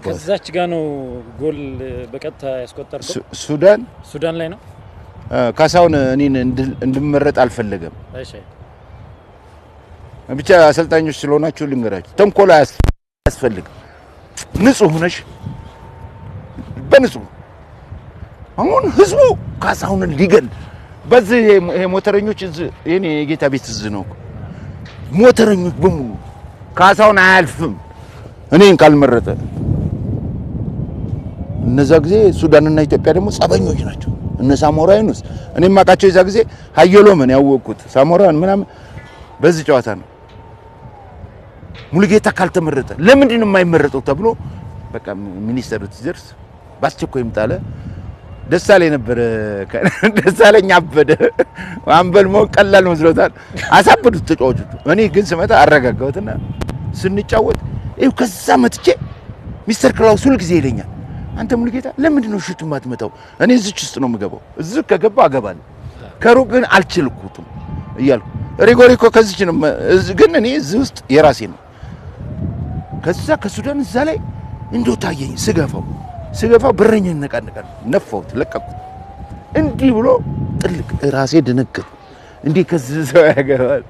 ከዛች ጋ ነው ጎል በቀጥታ ያስቆጠርከው? ሱዳን። ሱዳን ላይ ነው። ካሳሁን እኔን እንድመረጥ አልፈለገም። እሺ። ብቻ አሰልጣኞች ስለሆናችሁ ልንገራችሁ፣ ተንኮል አያስፈልግም። ንጹህ ነሽ፣ በንጹህ አሁን ህዝቡ ካሳሁንን ሊገል በዚህ ይሄ ሞተረኞች እዚህ የኔ የጌታ ቤት እዚህ ነው እኮ። ሞተረኞች በሙሉ ካሳሁን አያልፍም እኔን ካልመረጠ። እነዛ ጊዜ ሱዳንና ኢትዮጵያ ደግሞ ጸበኞች ናቸው። እነ ሳሞራ ዩኑስ እኔ የማውቃቸው የዛ ጊዜ ሀየሎምን ያወቅኩት ሳሞራን ምናምን በዚህ ጨዋታ ነው። ሙሉጌታ ካልተመረጠ ለምንድን ነው የማይመረጠው ተብሎ በቃ ሚኒስተሩ ሲደርስ በአስቸኳይ ይምጣለ። ደሳለኝ ነበረ። ደሳለኝ አበደ። አምበል መሆን ቀላል መስሎታል። አሳበዱት ተጫዋቾቹ። እኔ ግን ስመጣ አረጋጋሁትና ስንጫወት ይኸው ከዛ መጥቼ ሚስተር ክላውስ ሁል ጊዜ ይለኛል፣ አንተ ሙሉጌታ ለምንድን ነው shoot የማትመታው? እኔ እዚች ውስጥ ነው የምገባው። እዚህ ከገባ አገባለሁ፣ ከሩቅ ግን አልችልኩትም እያልኩ ሪጎሪ እኮ ከዚች ነው፣ ግን እኔ እዚህ ውስጥ የራሴ ነው። ከዛ ከሱዳን እዛ ላይ እንደው ታየኝ፣ ስገፋው ስገፋው በረኛ ይነቃነቃል። ነፋሁት፣ ለቀቅኩት። እንዲህ ብሎ ጥልቅ ራሴ ደነገጥኩ። እንዲህ ከዚህ ሰው ያገባል።